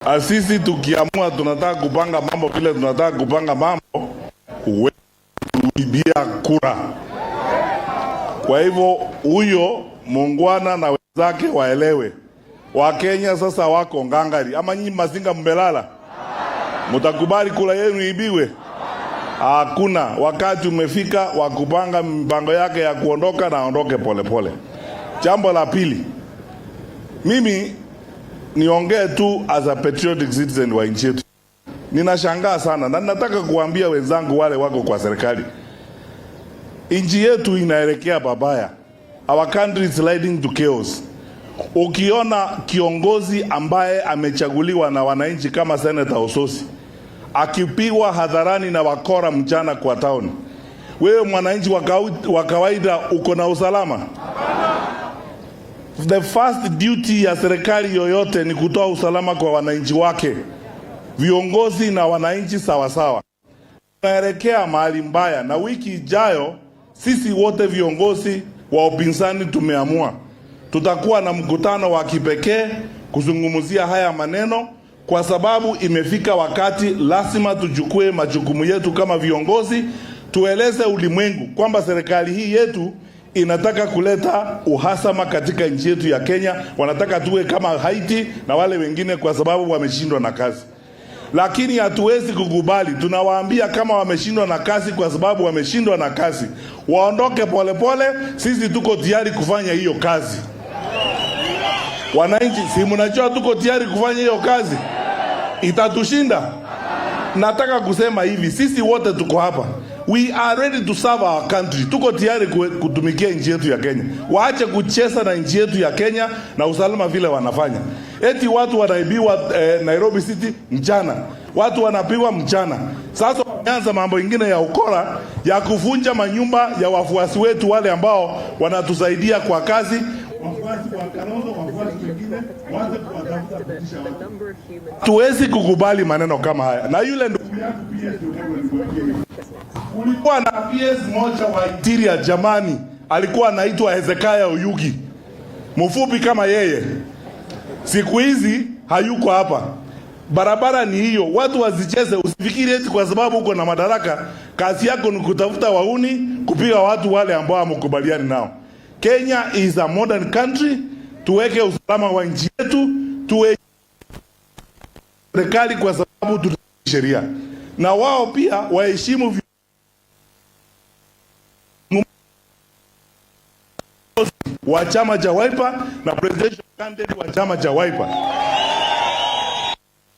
Sisi tukiamua tunataka kupanga mambo vile tunataka kupanga mambo, huwezi kuibia kura. Kwa hivyo huyo muungwana na wenzake waelewe, Wakenya sasa wako ngangari. Ama nyinyi Masinga mmelala? Mtakubali kura yenu ibiwe? Hakuna. Wakati umefika wa kupanga mipango yake ya kuondoka na aondoke polepole. Jambo la pili, mimi niongee tu as a patriotic citizen wa nchi yetu. Ninashangaa sana na nataka kuambia wenzangu wale wako kwa serikali, nchi yetu inaelekea pabaya. Our country is sliding to chaos. Ukiona kiongozi ambaye amechaguliwa na wananchi kama Senator Osotsi akipigwa hadharani na wakora mchana kwa town, wewe mwananchi wa kawaida uko na usalama? The first duty ya serikali yoyote ni kutoa usalama kwa wananchi wake, viongozi na wananchi sawasawa. Tunaelekea mahali mbaya, na wiki ijayo sisi wote viongozi wa upinzani tumeamua tutakuwa na mkutano wa kipekee kuzungumzia haya maneno, kwa sababu imefika wakati lazima tuchukue majukumu yetu kama viongozi, tueleze ulimwengu kwamba serikali hii yetu inataka kuleta uhasama katika nchi yetu ya Kenya. Wanataka tuwe kama Haiti na wale wengine, kwa sababu wameshindwa na kazi. Lakini hatuwezi kukubali. Tunawaambia kama wameshindwa na kazi, kwa sababu wameshindwa na kazi, waondoke polepole. Sisi tuko tayari kufanya hiyo kazi. Wananchi, si mnajua tuko tayari kufanya hiyo kazi? Itatushinda? Nataka kusema hivi, sisi wote tuko hapa, we are ready to serve our country. Tuko tayari kutumikia nchi yetu ya Kenya. Waache kucheza na nchi yetu ya Kenya na usalama vile wanafanya. Eti watu wanaibiwa Nairobi City mchana, watu wanapigwa mchana. Sasa wameanza mambo ingine ya ukora ya kuvunja manyumba ya wafuasi wetu wale ambao wanatusaidia kwa kazi, wafuasi wa Kalonzo, wafuasi wengine waanze kuwatafuta kutisha watu. Tuwezi kukubali maneno kama haya. Na yule ndugu yangu PS, nikwambie hivi. Kulikuwa na PS moja wa Interior jamani, alikuwa anaitwa Hezekiah Oyugi, mfupi kama yeye. Siku hizi hayuko hapa. Barabara ni hiyo, watu wasicheze. Usifikiri eti kwa sababu uko na madaraka kazi yako ni kutafuta wahuni, kupiga watu wale ambao hamkubaliani nao. Kenya is a modern country. Tuweke usalama wa nchi yetu, tuwe serikali kwa sababu tuna sheria, na wao pia waheshimu viongozi wa chama cha Wiper na presidential candidate wa chama cha Wiper.